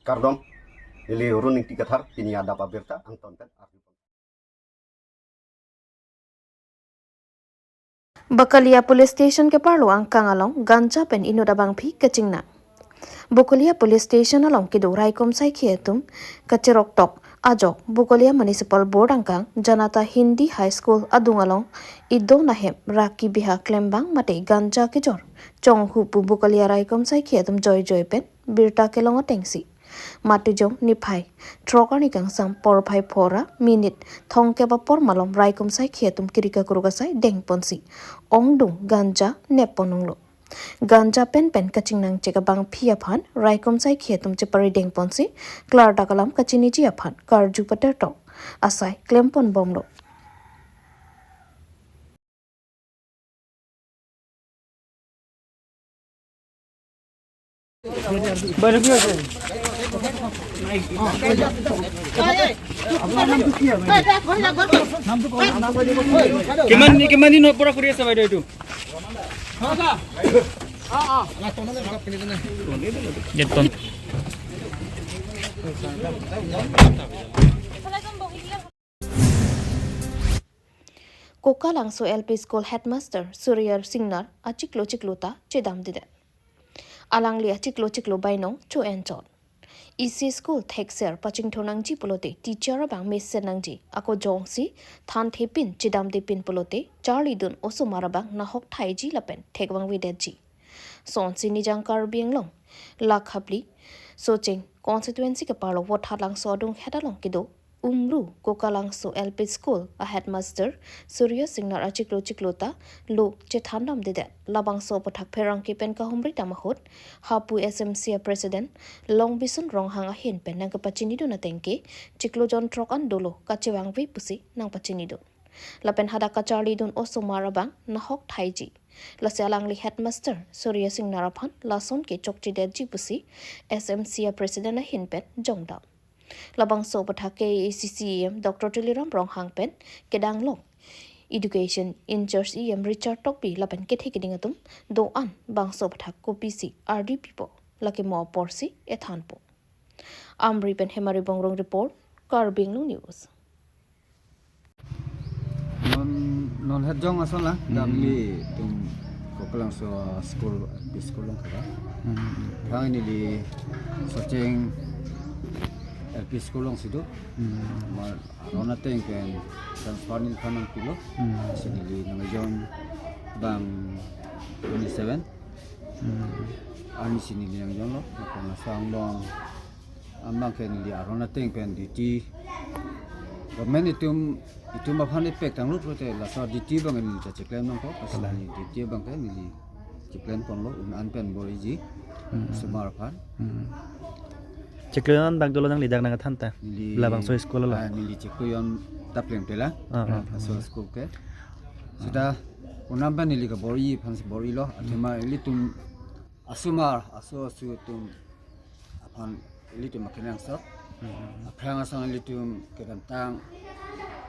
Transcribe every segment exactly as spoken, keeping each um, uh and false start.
Kardom, neli Run Ingti Kathar, pini adap abirta angton pen arju. Bakalia Police Station keparlo angkang along ganja pen inut abangpi kachingnang. Bokolia Police Station along kedo raikom saikhi atum kacheroktok ajok Bokolia Municipal Board angkang Janata Hindi High School adung along idon ahem raki biha klembang mate ganja kejor chonghu pu Bokolia raikom saikhi atum joijoi pen birta kelong atengsi matujong niphai throk arni kangsam porphai phora minute thomkep apor malom raikom saikhi atum kiri kakruk asai dengponsi ongdung ganja neppon onglo. Ganja pen pen kachingnang chek abangpi aphan raikom saikhi atum chepari dengponsi klardak alam kachiniji aphan karju patertok asai klemponbomlo. কিমান, কিমান দিনৰ পৰা কৰি আছে বাইদেউ এইটো? Get on. Kokalangso L P School Headmaster Surya Singnar achiklo chiklo ta chedamdedet. Alangli achiklo chiklo bainong cho-enchot. Isi school thekser pachingthur nangji pulote teacher abang mesen nangji, ako jongsi thanthepin chedamdepin pulote charlidun osomar abang nahok thaiji lapen thekvangvedetji. Sonsi Nijang Karbi Anglong Lakha phli Socheng constituency keparlo Vothatlangso adunghet along kedo Umru Kokalangso L P School a headmaster Surya Singnar achiklo chiklo ta lo chethandamdedet. Labangso aputhak pherangke pen kahumri dam ahut hapu S M C a president Longbison Ronghang ahin pen nangkepachinidun atengke chiklo jon throk an dolo kachevangve pusi nangpachinidun. Lapen hadak kacharlidun osomar abang nahok thaiji. Lasi alangli headmaster Surya Singnar aphan lason ke chokchedetji pusi S M C a president ahin pen jongdam. Labangso aputhak K A A C C E M Doctor Tuliram Ronghang pen kedanglok Education in-charge E M Richard Tokbi lapen kethe keding atum do-an bangso aputhak kopisi ardi pipo, lake mo aporsi ethanpo. Amri pen Hemari Bongrung report, Karbi Anglong News. Non, non het jong ason la, Hmm. damli tum Kokalangso school, L P school along kara. Hmm. Thang neli Socheng L P school alongsi do. Hmm. Ma aron ateng pen transfer neliphan nangpilo. Hmm. Si neli nangjon bang twenty seven. Hmm. Arnisi neli nangjonlo, lapen asong along abangke neli aron ateng pen duty. Government itum, itum aphan ipek tanglo pulote laso duty abang neli ta cheklem nangpo, kalang. Lasi duty abangke neli cheklemponlo, un-an pen bor-iji, Hmm. osomar aphan. Hmm. Chiklo jon abang dolo nangli dak nangkethan ta? Neli, Labangso school along. ah, neli chiklo jon ta plengple lang. Ah, ah. Laso school ke. Seta un-an pen neli kabor-i aphansi bor-ilo, athema ilitum asomar, aso asu atum aphan ilitum akenangsot. Hmm. Aphrang asong ilitum kedamtang.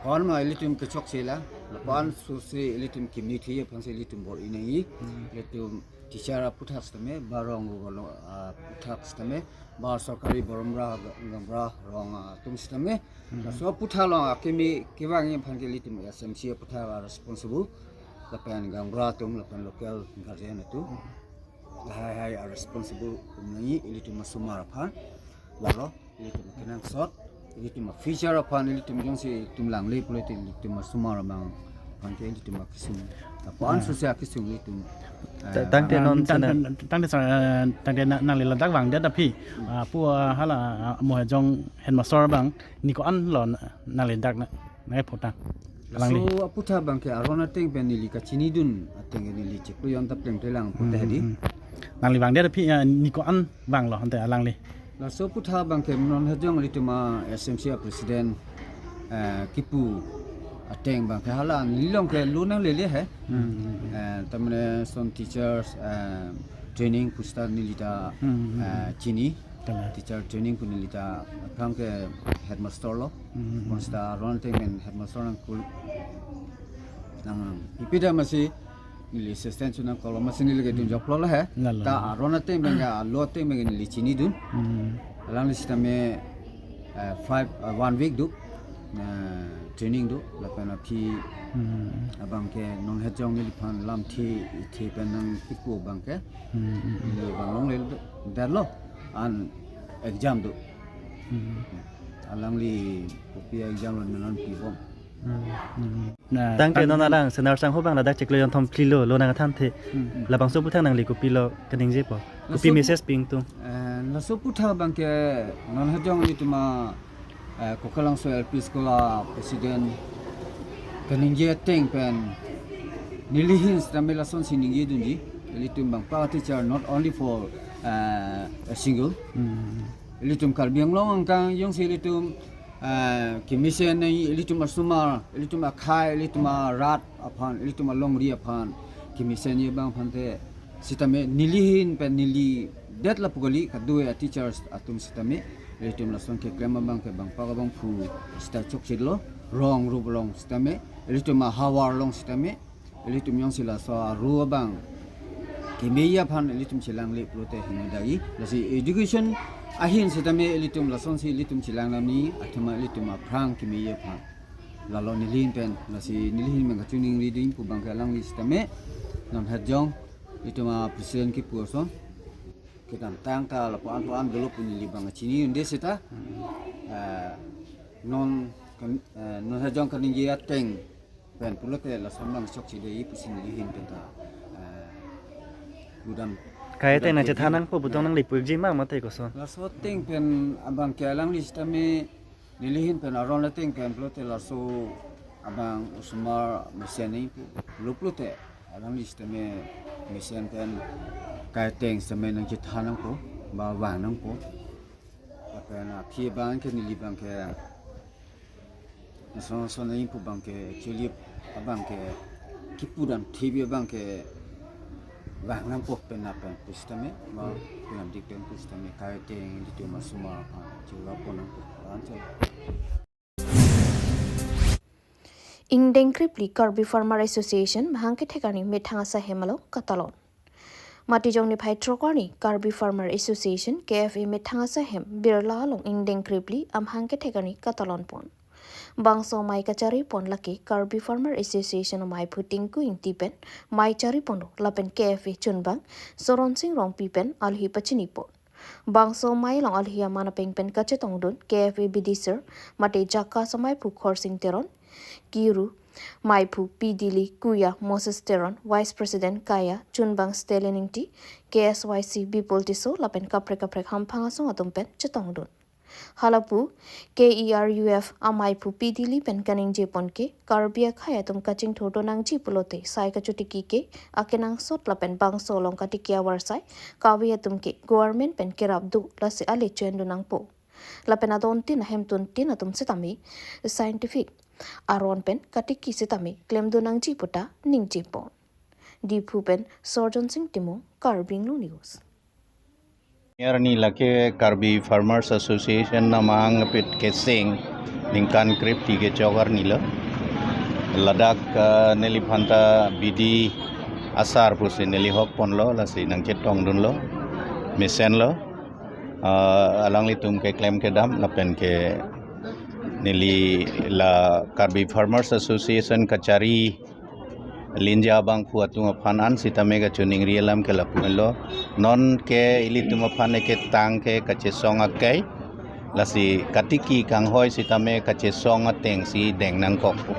Ko-an ma ilitum kechokche lang. Lapu-an sose ilitum kimni thi aphansi ilitum bor-i nangji. Hmm. Ilitum teacher aputhak sitame, ba rong aputhak sitame, ba sorkari borom ra, gaonbura rong atum sitame. Hmm. Laso aputhak along akimi kevang aphan ke ilitum S M C aputhak a responsible. Lapen gaonbura atum, lapen local guardian atum. Hmm. Lahai hai a responsible atum nangji, ilitum asomar aphan. Lalo, ilitum kenangsot, ilitum future aphan, ilitum jongsi itum langle pulote ilitum asomar abang aphan ke ilitum akesung. Lapu-an Ah. sose akesung ilitum, Ta-, eh, tangte Ah, non tang-, sana. tang-, tangte sa-, tangte na-, nangli ladak vangdet aphi. Hmm. Ah, pu, ah, hala, ah, mo jong headmaster abang, ni ko-an lo na-, nangli dak na-, nangkepotang. Alangli. Laso aputhak abangke aron ateng pen neli kachinidun ateng ke neli chiklo jon ta plengple lang Hmm, pute hadi. hmm. Nangli vangdet aphi, ah, ni ko-an vanglo ante alangli. Laso aputhak abangke non het jong ilitum a S M C a president, eh, kipu ateng abangke hala neli along ke lo nanglele he. Hmm. Eh, tamane son teachers, eh, training pu seta neli ta, Hmm, hmm, eh, hmm. chini. Kalang. Teacher training pu neli ta aphrang ke headmaster lo. Hmm. Bonseta aron ateng pen headmaster nangkul nang ipida masi neli assistant su nangkolo masi neli ke dun Hmm. joklo la he. Lalo. Ta aron ateng pen ke alo ateng pen ke neli chinidun. Hmm. Alangli sitame, eh, five, eh, one week do, eh, training do, lapen aphi Hmm. abang ke non hejong neliphan lamthe ithe pen nangkipu abang ke, Hmm, hmm, hmm. neli abang longle detlo, an exam do. Hmm. Alangli kopi exam lo menon pibom. Hmm, hmm. Na, Tangte kan non alang senar sangho abang ladak chiklo jonthom phli lo, lo nangthan the. Hmm, hmm. Labangso aputhak nangli kopilo kaningjepo? Kopi Laso message pu- pi ingtung? Eh, laso aputhak abang ke non hejong ilitum a, eh, Kokelangso L P School a president kaningje ateng pen neli ahin sitame lasonsi ningjedunji. Ilitum abang pa teacher not only for, eh, a single. Hmm. Ilitum Karbi Anglong angkang jongsi ilitum, eh, kemesen nangji, ilitum asomar, ilitum akhei, ilitum arat aphan, ilitum alongri aphan kemesenji abang aphan te sitame neli ahin pen neli det lapu kali, kadokave a teachers atum sitame ilitum lason keklem abang ke abang pak abangphu sita chokchelo, rong rup along sitame, ilitum ahavar along sitame, ilitum jongsi laso aru abang kemeji aphan ilitum chelangle pulote hingno dagi. Lasi education ahin sitame ilitum lasonsi ilitum chelang nangji, athema ilitum aphrang kemeji aphan. Lalo neli ahin pen, lasi neli ahin pen kachiningri ding pu abang ke alangli sitame non hejong ilitum a president kipu ason kedamtang ta lapu-an pu-an dolo pu neli abang chinidunde seta. Eh, non kan, eh, non hejong kaningje ateng pen pulote lason abang chokche dei pusi neli ahin pen ta, eh, pudam, Kaike pudam nang chethan nangpo, pudam nangli pu-ikji ma mate koson? Laso ateng pen abang ke alangli sitame neli ahin pen aron ateng pen pulote laso abang osomar mesen nangji pu lo pulote alangli sitame mesen pen kaike ateng sitame nangchethan nangpo, ba vang nangpo. Lapen aphi abang ke neli abang ke lason lason nangji pu abang ke actually abang ke kipudam thebi abang ke vang nangpo penap pen pusitame, ba Hmm. penap dik pen pusitame kaike ateng ilitum asomar aphan chula pon nangpo. Anchot. Ingdeng krip phli Karbi Farmer Association mahang kethek arni methang asai hem along katalon. Matijong niphai throk arni Karbi Farmer Association, K F A methang asai hem Birla along ingdeng krip phli amahang kethek arni katalon pon. Bangso amei kachari pon lake Karbi Farmer Association amaiphu Tinku Ingti pen amei chari ponlo, lapen K F A chunbang Soronsing Rongpi pen alohi pachini pon. Bangso amei along alohi aman apeng pen kachetongdun K F A bidi sir mate JACAS amaiphu Khorsing Teron, kiru amaiphu P. Dili, kuya Moses Teron, Vice President kaya chunbang Stalin Ingti, K S Y C Bipul Tisso lapen kaprek kaprek hamphang asong atum pen chetongdun. Halapu K E R U F amaiphu P. Dili pen kaningje pon ke Karbi akhei atum kachingthurdun nangji pulote sai kachotiki ke akenangsot lapen bangso along katiki avarsai kave atum ke government pen kerap do, lasi ale chendun nangpo. Lapen adon tin ahemtun tin atum sitame scientific aron pen katiki sitame klemdun nangji puta ningje pon. Diphu pen Sorjonsing Timung, Karbi Anglong News. Arni lake Karbi Farmers Association amahang apit keseng ningkan krip phli kechok arni lo. Ladak, eh, neliphan ta bidi asar pusi neli hok ponlo, lasi nangchetongdunlo, mesenlo. Eh, alanglitum keklem kedam lapen ke neli la Karbi Farmers Association kachari linja abangphu atum aphan an sitame kachiningri alam ke lapu lo. Non ke ilitum aphan ke tang ke kachesong akai. Lasi katiki kanghoi sitame kachesong atengsi deng nangkok pu.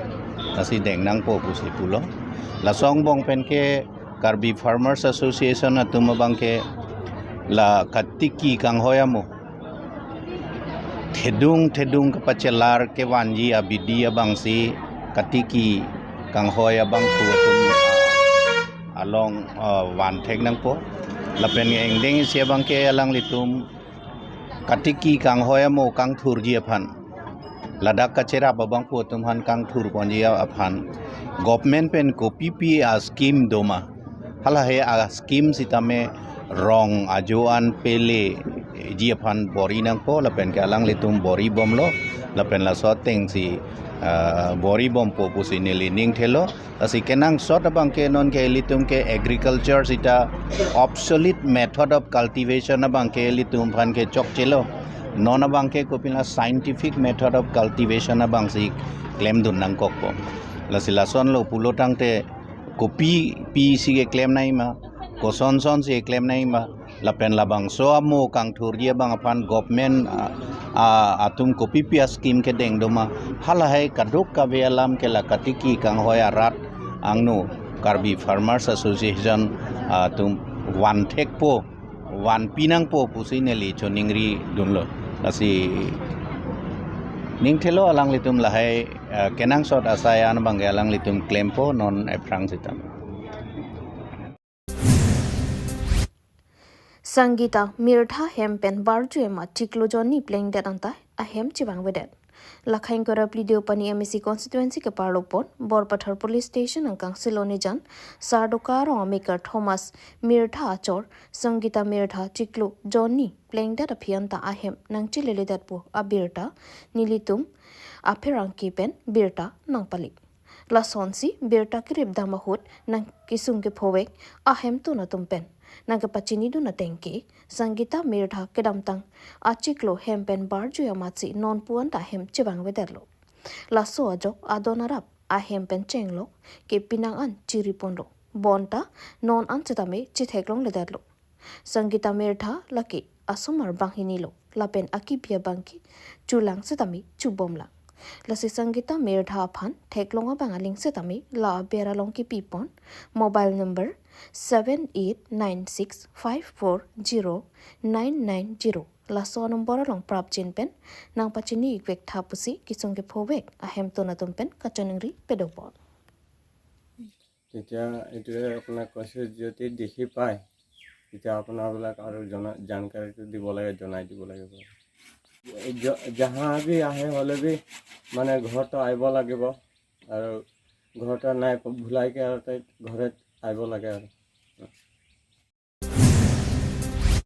Lasi deng nangpo pusi pulo. Laso angbong pen ke Karbi Farmers Association atum abang ke la katiki kanghoi amo thedung thedung kapachelar kevanji abidi abangsi katiki kanghoi abangphu atum along, ah, vanthek nangpo. Lapen ingdeng isi abang ke alanglitum katiki kanghoi amo kangthurji aphan, ladak kacherap abangphu atum aphan kangthur ponji aphan government pen kopipi a-scheme doma, halahe a-scheme sitame rong ajo an peleji aphan bor-i nangpo, lapen ke alanglitum bor-i bomlo, lapen laso atengsi, ah, bor-i bompo pusi neli ning thelo. Lasi kenangsot abang ke non ke ilitum ke agriculture sita obsolete method of cultivation abang ke ilitum aphan ke chokchelo. Non abangke kopila scientific method of cultivation abangsi klemdun nangkokpo. Lasi lasonlo pulo tangte kopi pisi keklem nangma, kosonsonsi keklem nangma, lapen labangso amo kangthurji abang aphan government a, a, atum kopi pi a-scheme kedeng doma, halahai kadokave alam ke la katiki kanghoi arat angno Karbi Farmers Association atum vanthekpo, vanpi nangpo pusi neli choningridunlo. Lasi ningthelo alanglitum lahai, eh, kenangsot asai an abangke alanglitum klempo non aphrang sitame. Sangita Mirtha hem pen barju ema chiklo jonni plengdet anta ahem chevangvedet. Lakhain Korap Lidopani M A C constituency keparlopon Borpathar Police Station angkang Silonijan Sardoka Rong amekar Thomas Mirtha achor Sangita Mirtha chiklo jonni plengdet aphi anta ahem nangcheleledetpo abirta nelitum apherangke pen birta nangpali. Lasonsi birta keripdam ahut nangkesung kephovek ahemtun atum pen nangkepachinidun atengke Sangita Mirtha kedamtang achiklo hem pen barju amatsi nonpu anta ahem chevangvedetlo. Laso ajok adon arap ahem pen chenglok ke penang an chiriponlo. Bonta non an sitame chetheklongledetlo. Sangita Mirtha lake asomar banghinilo lapen akipi abangke chulang sitame chubomlang. Lasi Sangita Mirtha aphan theklong abang aling sitame la aber along kepipon mobile number seven eight nine six five four zero nine nine zero. Laso number along prapjin pen nangpachini ikvek tha pusi kesung kephovek ahemtun atum pen kachoningri pedopon. তেতিয়া এইটোৱে আপোনাক কৈছে যদি দেখি পায়, তেতিয়া আপোনাবিলাক আৰু জনা জানকাৰীটো দিব লাগে, জনাই দিব লাগে। জ- যাহা বি আহে হ'লে বি মানে ঘৰতো আহিব লাগিব আৰু ঘৰতো নাই ভুলাইকে আৰু তাই ঘৰত আহিব লাগে আৰু।